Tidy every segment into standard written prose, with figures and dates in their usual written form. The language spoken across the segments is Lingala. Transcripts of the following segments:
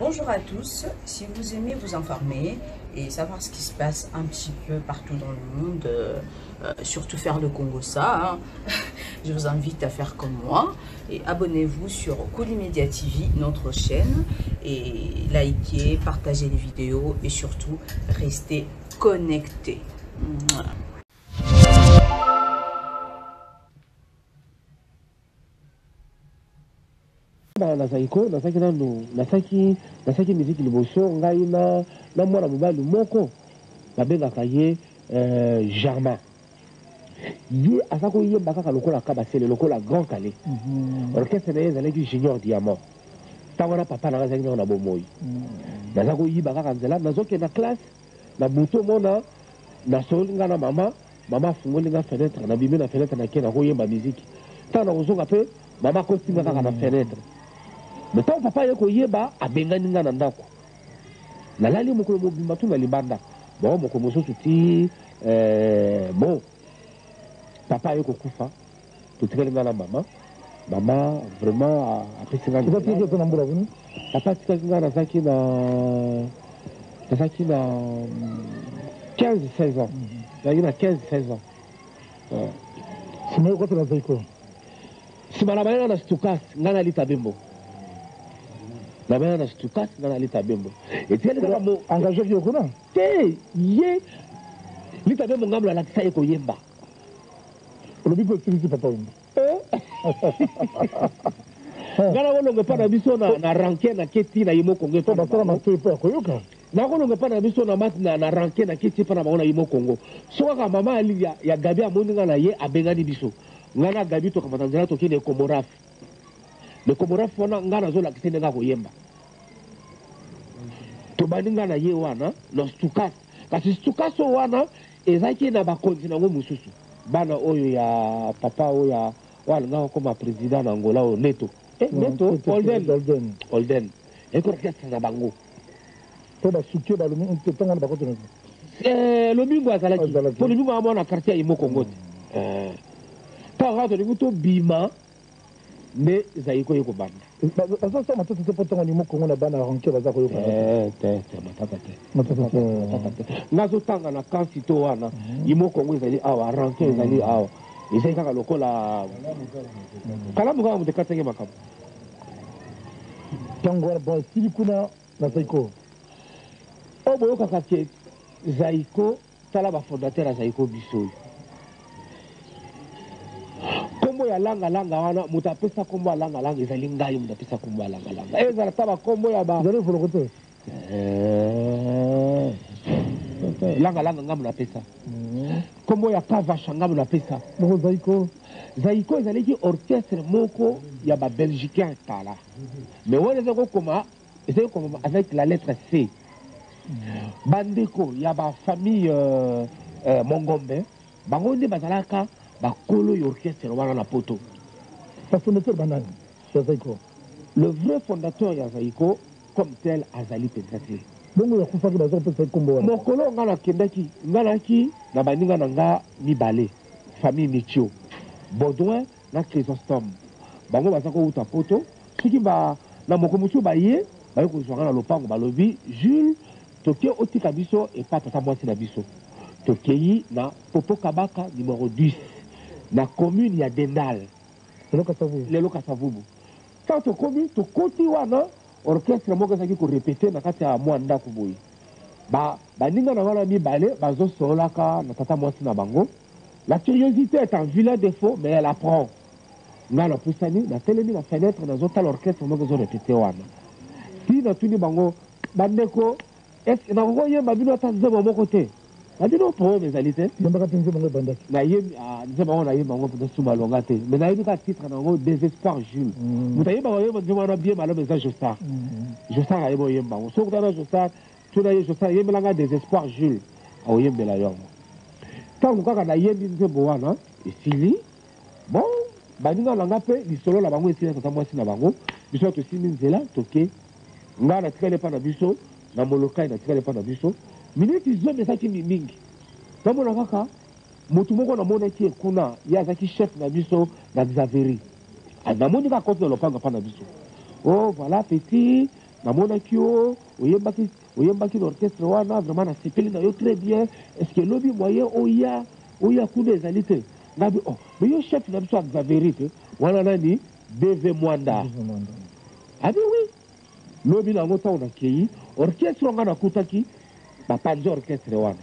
Bonjour à tous, si vous aimez vous informer et savoir ce qui se passe un petit peu partout dans le monde, euh, euh, surtout faire le kongossa, hein, je vous invite à faire comme moi et abonnez-vous sur Media TV, notre chaîne, et likez, partagez les vidéos et surtout restez connectés. Bana na Zaiko, nazalaki nanu nasalaki nasalaki miziki liboso ngai na na mwana mobali moko babengaka ye euh, Germain. Ye aza koyemba kaka lokola Kabasele, lokola Grand Kallé. Mm -hmm. Orchestre na ye ezalaki Junior Diamant. Ntango wana papa na ngai azalaki nano na bomoi. Mm -hmm. Naza koyiba kaka nzela, nazokende na classe na butu omona nasololi ngai na mama, mama afungoli ngai fenetre, nabimi na fenetre nake nakoyemba miziki. Ntango nakozonga mpe Mama akoti nga kaka na fenetre. Mais tango papa aye koyeba, abengani nga na ndako. Nalali mokolo mobimba tu na libanda. Bon, mokolo mosusu ti eh, bon papa aye kokufa, totikali nga na mama. Mama vraiment apesi nga Eza tiki na mbula boni? Papa atikaki nga nazalaki na nazalaki na 15 16 ans. Nazalaki na 15 16 ans. Sima yo okotela Zaiko? Sima na bayaka na Stukas, nga na Lita Bembo. Na bayaka na Stukas, nga na Lita Bembo. Etikali kaka mo engagaki yo kuna? Te, ye Lita Bembo ngambo alakisa ye koyemba. Olobi mpe osilisi Papa Wemba. Eh? Nga nakolonga epai na biso na, na ranke na keti na yimo Kongo epai na basala bango. matoi mpo ya koyoka. Nakolonga epai na biso na, na, na ranke na keti epai na bango na yimo Kongo. Soki kaka mama ya, ya Gabi amoni nga na ye abengani biso. Nga na Gaby tokamata nzela toke na Ecomoraph. Na Ecomoraph wana nga nazolakisa ye ndenge akoyemba. Tobandi nga na ye wana na Stukas. Kasi Stukas oyo wana ezalaki na bakonzi na yango mosusu. Bana oyo ya papa oyo ya oyo alingaka kokoma president na Angola oyo Neto. Eh, Neto, Holden. Holden. Holden. Ezalaki orchestre na bango. Po basuki balobi ntango wana bakotuna. Eh, Lomingo azalaki. Po Lomingo aza mwana quartier ya Imo Congo te. Eh. Ntango kaka tolingi tobima nde Zaiko ye kobanda. Bazosala matata te po ntango Imo Congo na bana ranke baza koyoka. Eh, te, te, matata te. Matata te. Matata te. Nazotanga na camp cito wana, Imo Congo ezali awa, ranke ezali awa. Ezali kaka lokola kalamu kaka moto ekataki makambo. Ntango wana bon esili kuna na Zaiko. Oyo boyokaka ke Zaiko, tala ba fondateur ya Zaiko biso oyo. Kombo ya langa langa wana moto apesa kombo ya langa langa ezali ngai moto apesa kombo ya langa langa. Ezala ta ba kombo ya ba Ezali evoloko te. Eh, langa langa ngai moto apesa. Kombo ya Kavasha ngai moto apesa. Bongo Zaiko? Zaiko ezalaki orchestre moko ya ba Belgicains kala. Mais wana eza kokoma Ezali komama avec la lettre C. Ba ndeko ya ba famille euh, euh, Mongombe, bango nde bazalaka bakolo ya orchestre wana na poto. Ba fondateur ba nani ya Zaiko? Le vrai fondateur ya Zaiko comme tel azali penza te. Bongo oyo akufaki baza kopesa ye kombo wana? Mokolo nga nakendaki, nga nayaki na baninga na nga mibale, famille Mitio, Baudouin na Chrysostome. Bango baza kowuta poto, soki ba na moko mosusu baye, baye kozua nga na lopango, balobi, Jules, toke otika biso epa tata mwasi na biso. Tokeyi na Popo Kabaka numero 10, na commune ya Dendal. Lelo Kasavubu. Lelo Kasavubu. Tango tokomi, tokoti wana, orchestre moko ezalaki ko repeter na kati ya mua ndaku boye. Ba baninga na nga wana mibale bazo sololaka na tata mwasi na bango. La curiosite est un vilain defaut mais elle apprend. Nga napusani, natelemi na fenetre nazotala orchestre moko ezo repeter wana. Ti natuni bango, bandeko, est ce que nakoki koyemba bino ata nzembo moko te? Ba bino problème ezali te. Yembaka pe nzembo yango ebandaki. Nayembi, ah, nzembo yango nayemba yango penza su malonga te. Mais nayebi kaka titre na yango Desespoir Jules. Moto ayebaka koyemba nzembo wana bien malamu eza Jossart. Jossart ayebi koyemba yango. Soki okutani na Jossart, Tuna ye Joseph yembela nga desespoir Jules akoyembela yo yango. Tango kaka nayembi nzembo wana esili bon baninga na nga pe lisolo na bango esili na tata mwasi na bango biso tosimbi nzela toke nga natikali epa na biso na Molokai natikali epa na biso miniti zomi ezalaki mingi namona kaka motu moko namonaki ye kuna ye azalaki chef na biso na Xaveri namoni kaka akoti na lopango epa na biso oh voilà petit. Namonaki yo oyembaki, oyembaki na orchestre wana, vraiment nasepeli na yo très bien. Est ce que lobi moyen oya, oya kuna ezali te? Nga bi oh, mais yo chef na biso ya Xaveri te, wana nani? BV Mwanda. Abi oui. Lobi na yango ntango nakei, orchestre oyo nga nakutaki, bapanzi orchestre wana.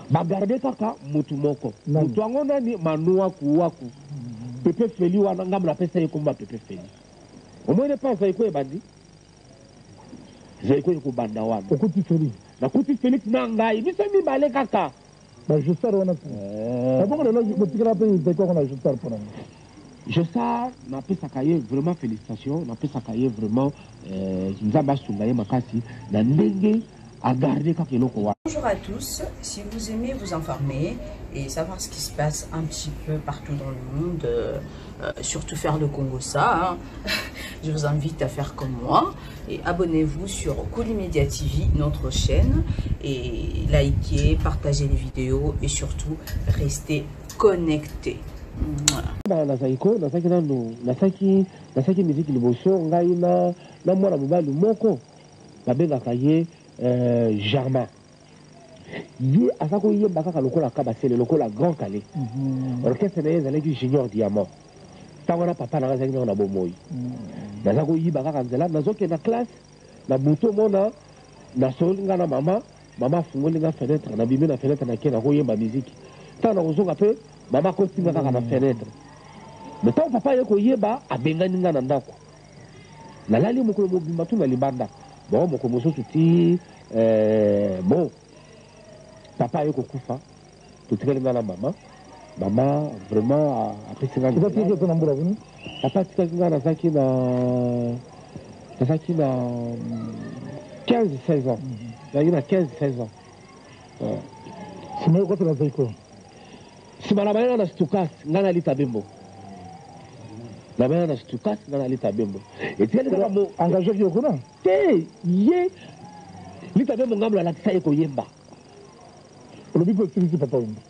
Bagarde kaka mutu moko. Mutu yango nani? Manuaku Waku. Pepe Feli wana, nga napesa ye kombo ya Pepe Feli. Omoni epai Zaiko ebandi? Zaiko ekobanda wana. Okuti Felix? Nakuti Felix na ngai, biso mibale kaka. Ba Josar wana eh. Bongo lelo botikala mpe Zaiko yango na Josar mpona nini? Josar napesaka ye vraiment félicitation, napesaka ye vraiment Nzambe asunga ye makasi na ndenge agarde kaka eloko wana. Bonjour à tous, si vous aimez vous informer et savoir ce qui se passe un petit peu partout dans le monde, surtout faire le Congo ça, hein, je vous invite à faire comme moi et abonnez-vous sur Koli Media TV, notre chaîne, et likez, partagez les vidéos et surtout restez connectés. Bana na Zaiko, nazalaki nanu, nasalaki, nasalaki miziki liboso ngai na, na mwana mobali moko babengaka ye Germain. Ye aza koyemba kaka lokola Kabasele, lokola Grand Kallé. Orchestre na ye ezalaki Junior Diamant. Ntango wana papa na ngai azalaki nano na bomoi. Naza koyiba kaka nzela, nazokende na classe na butu, omona nasololi ngai na mama, mama afungoli ngai fenêtre, nabimi na fenêtre, nake nakoyemba miziki. Ntango nakozonga mpe mama akoti ngai kaka na fenêtre. Mais ntango papa aye koyeba, abengani ngai na ndako. Nalali mokolo mobimba tu na libanda. Bon, mokolo mosusu ti bon, papa aye kokufa, totikali ngai na mama. Mama vraiment apesi ngai nzela. Ozalaki na mbula boni? Papa atikaki ngai nazalaki na nazalaki na 15 16 ans. Nazalaki na 15 16 ans. Sima yo okoti na Zaiko? Sima na bayanga na Stukas, ngai na Lita Bembo. Na bayanga na Stukas, ngai na Lita Bembo. Etikali kaka mo engagé yo kuna? Te, ye Lita Bembo ngambo alakisa ye koyemba. Olobi mpe osilisi Papa Wemba.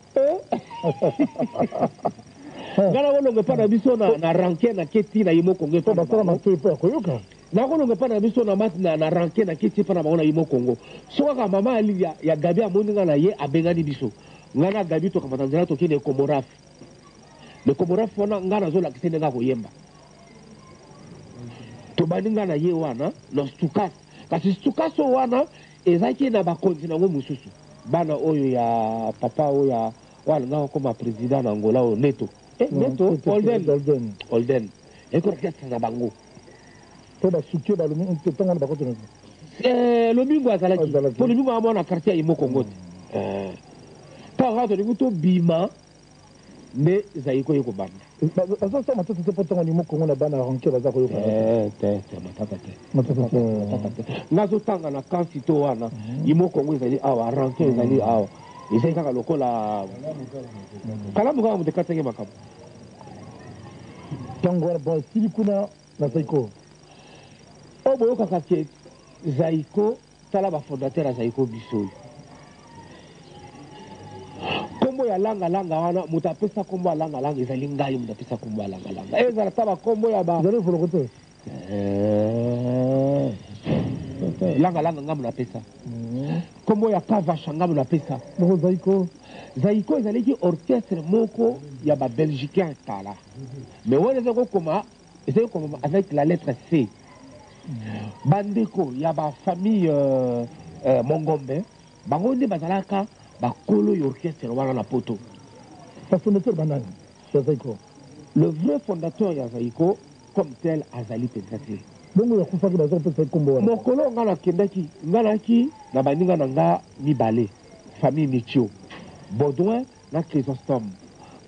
Ngai nakolonga epai na biso na ranke na keti na ye mokongo epai na basala bango. Matoi mpo ya koyoka. Nakolonga epai na biso na mat na ranke na keti epai na bango na ye mokongo. Soki kaka mama Ali ya Gabi amoni ngai na ye, abengani biso. Ngai na Gabi tokamata nzela tokei na Ekomoraf. Na Ekomoraf wana ngai nazolakisa ye ndenge akoyemba. Tobandi ngai na ye wana na Stukas. Kasi Stukas oyo wana ezalaki na bakonzi na yango mosusu. Bana oyo ya papa oyo ya oyo alingaka kokoma president na Angola oyo Neto. Eh, Neto, Holden. Holden. Holden. Ezalaki orchestre na bango. Po basuki balobi ntango wana bakoti na Lomingo azalaki. Po Lomingo aza mwana quartier ya Imo Congo te. Ntango kaka tolingi tobima nde Zaiko ye kobanda. Bazosala matata te mpo ntango Imo Congo na bana ranke baza koyoka. Te, te, matata te. Matata te. Matata te. Nazotanga na kansito wana, Imo Congo ezali awa, ranke ezali awa. Ezali kaka lokola kalamu kaka moto ekataki makambo. Ntango wana bon esili kuna na Zaiko. Oyo boyokaka ke Zaiko, tala ba fondateur ya Zaiko biso oyo. Kombo ya langa langa wana moto apesa kombo ya langa langa ezali ngai moto apesa kombo ya langa langa. Ezala ta ba kombo ya ba Ezali evoloko te. Langa langa ngai moto apesa. Kombo ya Kavasha ngai moto apesa. Bongo Zaiko? Zaiko ezalaki orchestre moko ya ba Belgicains kala. Mais wana ezali kokoma, ezali kokoma avec la lettre C. Bandeko ya ba famille Mongombe, bango nde bazalaka bakolo ya orchestre wana na poto. Ba fondateur banani ya Zaiko? Le vrai fondateur ya Zaiko comme tel azali penza te. Bongo ya kufaki baza kopesa ye kombo wana? Mokolo nga nakendaki, nga nayaki na baninga na nga mibale, famille Mitio, Baudouin na Chrysostome.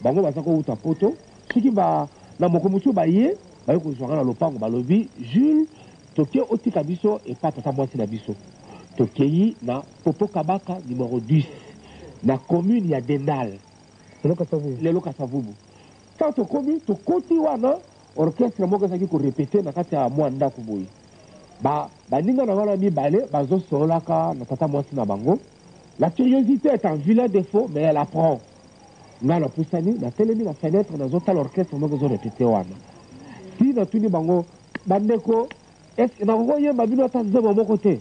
Bango baza kowuta poto, soki ba na mokolo mosusu baye, baye kozwa nga na lopango, balobi Jules toke otika biso epa tata mwasi na biso. Tokeyi na Popo Kabaka numero 10 na commune ya Dendal. Lelo Kasavubu. Lelo Kasavubu. Tango tokomi, tokoti wana orchestre moko ezalaki ko repeter na kati ya mwa ndako boye. Ba baninga na nga wana mibale bazo sololaka na tata mwasi na bango. La curiosite est un vilain defaut mais elle apprend. Nga napusani, natelemi na fenetre nazo tala orchestre moko ezo repeter wana. Ti natuni bango, ba ndeko, Est ce que nakoki koyemba bino ata nzembo moko te?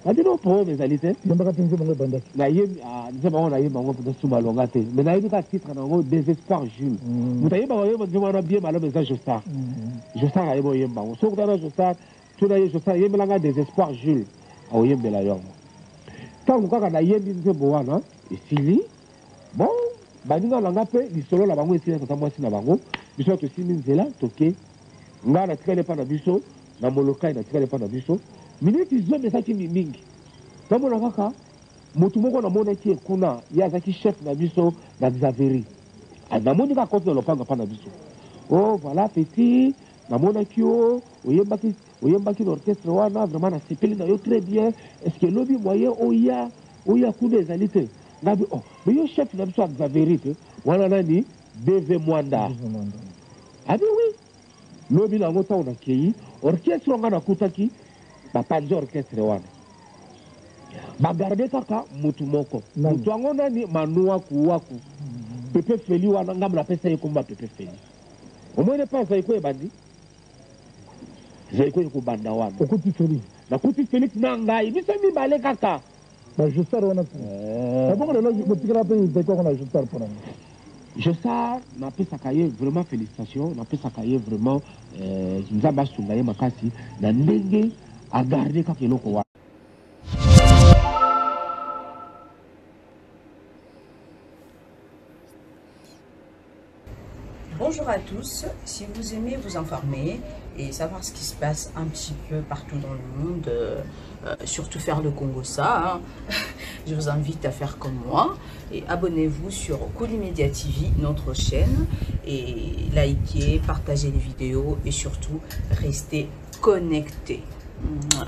Na bino problème ezali te. Yembaka mpe nzembo yango ebandaki. Nayembi ah, nzembo yango nayemba yango mpenza su malonga te, mais nayebi kaka titre na yango Desespoir Jules. Moto ayebaka koyemba nzembo wana bien malamu eza Jossart. Jossart ayebi koyemba yango. Soki okutani na Jossart, tuna ye Jossart yembela nga Desespoir Jules, akoyembela yo yango. Ntango kaka nayembi nzembo wana esili, bon baninga na nga mpe lisolo na bango esili na tata mwasi na bango, biso tosimbi nzela toke. Nga natikali epa na biso na Molokai, natikali epa na biso miniti zomi ezalaki mingi. Namona kaka motu moko namonaki ye kuna, ye azalaki chef na biso na Xaveri. Namoni kaka akoti na lopango epa na biso. Oh voilà petit, namonaki yo oyembaki oyembaki na orchestre wana, vraiment nasepeli na yo très bien. Est-ce que lobi moyen oya oya kuna ezali te? Ngabi oh, mais yo chef na biso ya Xaveri te, wana nani? BV Mwanda. Abi oui. Lobi na yango ntango nakei orchestre nga nakutaki bapanzi orchestre wana bagarde kaka mutu moko. Mutu yango nani? Manuaku Waku Pepe Feli wana ngambo napesa ye kombo ya Pepe Feli. Omoni epai Zaiko ebandi? Zaiko ekobanda wana. Okuti Felix? Nakuti Felix na ngai biso mibale kaka. Ba Jossart wana ebongo lelo botikala mpe Zaiko yango na Jossart mpona nini? Jossart napesaka ye vraiment félicitation, napesaka ye vraiment Nzambe asunga ye makasi na ndenge agarde kaka eloko wana. Bonjour à tous, si vous aimez vous informer et savoir ce qui se passe un petit peu partout dans le monde, surtout faire le kongossa, hein, je vous invite à faire comme moi et abonnez-vous sur Kuli Media TV, notre chaîne, et likez, partagez les vidéos et surtout restez connectés. Mouah.